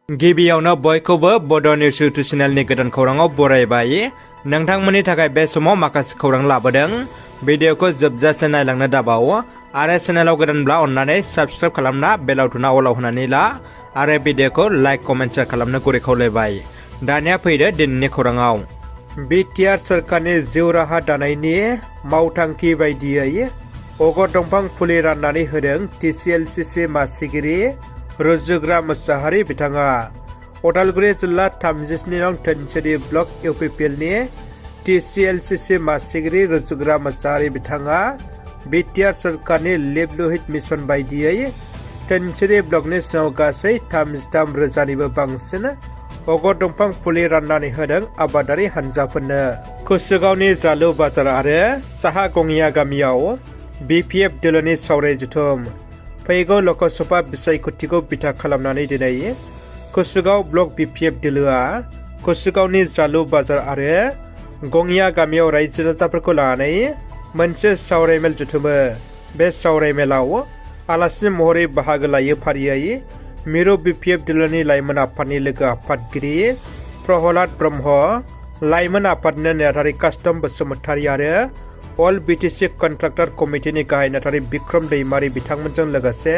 गिबियावनो बयखौबो बड' निउस इउटुब चेनेलनि गोदान खौराङाव बरायबाय। नोंथांमोननि थाखाय बे समाव माखासे खौरां लाबोदों। भिडिअखौ जोबजासे नायलांनो दाबाव आरो चेनेलाव गोदानब्ला अन्नानै साबस्क्राइब खालामना बेल आइकनआ अलाव होनानै ला आरो भिडिअखौ लाइक कमेन्ट शेयार खालामनो गुरै खावलायबाय। दानिया फैदो दिनैनि खौराङाव। बिटिआर सोरखारनि जिउ राहा दानायनि मावथांखि बायदियै अगर दंफां फुलि राननानै होदों TCLCC मासिगिरि रुजुग्रा मोसाहारि बिथाङा। उदालगुरि जिल्ला 37 नं धोनसिरि ब्लक UPPLनि TCLCC मासिगिरि रुजुग्रा मोसाहारि बिथाङा बिटिआर सोरखारनि लिभलिहुड मिशन बायदियै धोनसिरि ब्लकनि सिङाव गासै 33 रोजानिबो बांसिन अगर दंफां फुलि राननानै होदों आबादारि हानजाफोरनो। कुसुगावनि जालु बाजार आरो साहा गङिया गामियाव BPF दोलोनि सावराय जथुम। फैगौ लकसभा बिसायख'थिखौ बिथा खालामनानै दिनै कुसुगाव ब्लक BPF दोलोआ कुसुगावनि जालु बाजार आरो गङिया गामियाव रायजो राजाफोरखौ लानानै मोनसे सावरायमेल जथुमो। बे सावरायमेलाव आलासि महरै बाहागो लायो फारियै मिरु BPF दोलोनि लाइमोन आफादनि लोगो आफादगिरि प्रहलाद ब्रह्म, लाइमोन आफादनि नेहाथारि कास्टम बसुमतारी आरो अल BTC कन्ट्राक्टर कमिटिनि गाहाय नेहाथारि बिक्रम दैमारी बिथांमोनजों लोगोसे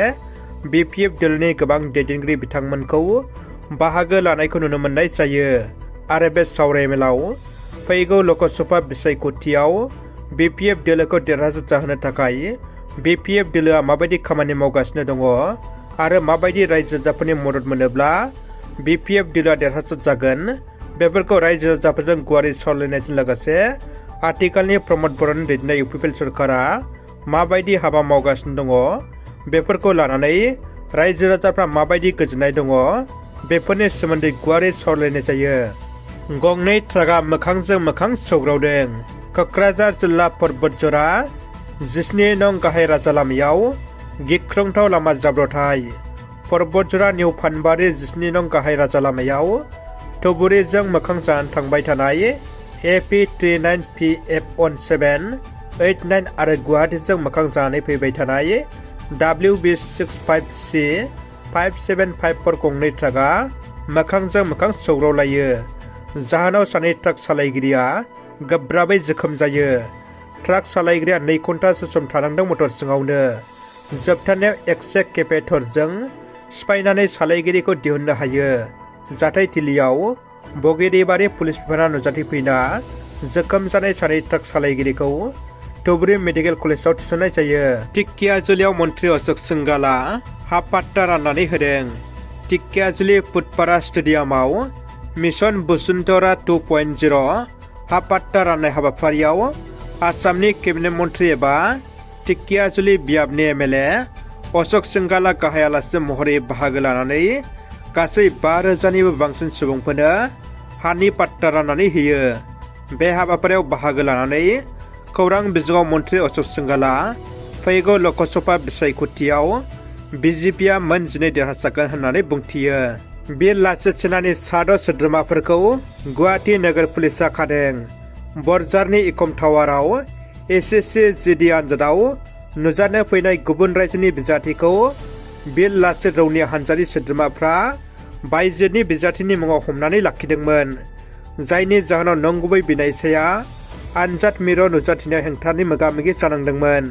BPF दोलोनि गोबां दैदेनगिरि बिथांमोनखौ बाहागो लानायखौ नुनो मोननाय जायो। आरो बे सावरायमेलाव फैगौ लकसभा बिसायख'थियाव BPF दोलोखौ देरहासार जाहोनो थाखाय BPF दोलोआ माबायदि खामानि मावगासिनो दङ आरो माबायदि रायजो राजाफोरनि मदद मोनोब्ला BPF दोलोआ देरहासार जागोन बेफोरखौ रायजो राजाफोरजों गुवारै सावरायनायजों लोगोसे आथिखालनि प्रमद बर'नि दैदेननाय UPPL सोरखारा माबायदि हाबा मावगासिनो दङ बेफोरखौ लानानै रायजो राजाफ्रा माबायदि गोजोननाय दङ बेफोरनि सोमोन्दै गुवारै सावरायनाय जायो। गंनै ट्राकआ मोखांजों मोखां सौग्रावदों। क'क्राझार जिल्ला पर्बतजरा 17 नं गाहाय राजा लामायाव गिख्रंथाव लामा जाब्रबथाय। पर्बतजरा निउ फानबारि 17 नं गाहाय राजा लामायाव धुबुरीजों मोखां जानानै थांबाय थानाय AP39PF1789 आरो गुवाहाटीजों मोखां जानानै फैबाय थानाय WB65C 5754 गंनै ट्राकआ मोखांजों मोखां सौग्रावलायो। जाहोनाव सानै ट्राक सालायगिरिया गोब्राबै जोखोम जायो। ट्राक सालायगिरिया 2 घन्टासो सम थानांदों मटर सिङावनो। जोबथारनायाव एक्से केपेटरजों सिफायनानै सालायगिरिखौ दिहुननो हायो। जाथायथिलियाव बगिरिबारि पुलिस बिफाना नुजाथिफैना जोखोम जानाय सानै ट्राक सालायगिरिखौ धुबुरी मेडिकेल कलेजाव थिसननाय जायो। टिकियाजुलियाव मन्त्रि अशोक सिंगाला हा पाट्टा राननानै होदों। टिकियाजुलि फुटपारा स्टेडियामाव मिशन बसुन्धरा 2.0 हा पाट्टा राननाय हाबाफारियाव आसामनि केबिनेट मन्त्रि एबा टिकियाजुलि बियाबनि MLA अशोक सिंगाला गाहाय आलासि महरै बाहागो लानानै गासै 5,000निबो बांसिन सुबुंफोरनो हानि पाट्टा राननानै होयो। बे हाबाफारियाव बाहागो लानानै खौरां बिजोङाव मन्त्रि अशोक सिंगाला फैगौ लकसभा बिसायख'थियाव BJPआ मोन 12 देरहासारगोन होननानै बुंथियो। बिर लाचित सेनानि 6 सोद्रोमाफोरखौ गुवाहाटी नोगोर पुलिसआ खादों। बरझारनि इकम टावाराव SSC GD आनजादाव नुजानो फैनाय गुबुन रायजोनि बिजाथिखौ बिर लाचित रौनिया हानजानि सोद्रोमाफ्रा बायजोनि बिजाथिनि मुङाव हमनानै लाखिदोंमोन, जायनि जाहोनाव नंगुबै बिनायसाया आनजाद मिरु नुजाथिनायाव हेंथानि मोगा-मोगि जानांदोंमोन।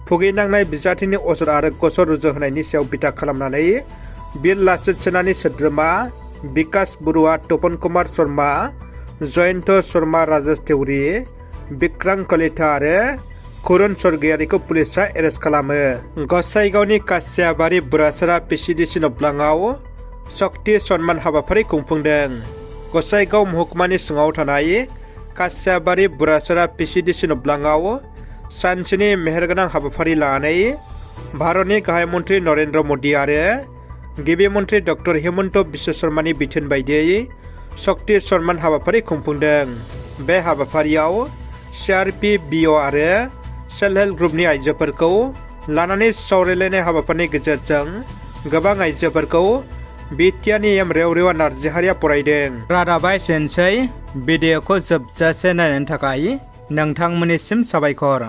भुगिनांनाय बिजाथिनि अजद आरो गसर रुजुहोनायनि सायाव बिथा खालामनानै बिर लाचित सेनानि सोद्रोमा बिकास बरुवा, तपन कुमार शर्मा, जयन्त शर्मा, राजेश देउरी, बिक्रां कलिता आरो कुरुन स्वर्गियारिखौ पुलिसआ एरेस्ट खालामो। गसाइगावनि कासियाबारि बुरासारा PCDC नब्लाङाव शक्ति सन्मान हाबाफारि खुंफुंदों। गसाइगाव महकुमानि सिङाव थानाय कासियाबारि बुरासारा PCDC नब्लाङाव सानसेनि मेहेरगोनां हाबाफारि लानानै भारतनि गाहाय मन्त्रि नरेन्द्र मोदी आरो गिबि मन्त्रि डक्टर हिमन्त बिश्व शर्मानि बिथोन बायदियै शक्ति सन्मान हाबाफारि खुंफुंदों। बे हाबाफारियाव CRP, BO आरो सेल्फ हेल्प ग्रुपनि आइजोफोरखौ लानानै सावरायलायनाय हाबाफारिनि गेजेरजों गोबां आइजोफोरखौ बिटिआरनि रेवरेवा नार्जिहारिया बरायदों। रादाबा एसेनोसै। भिडिअखौ जोबजासे नायनायनि थाखाय नोंथांमोननिसिम साबायखर।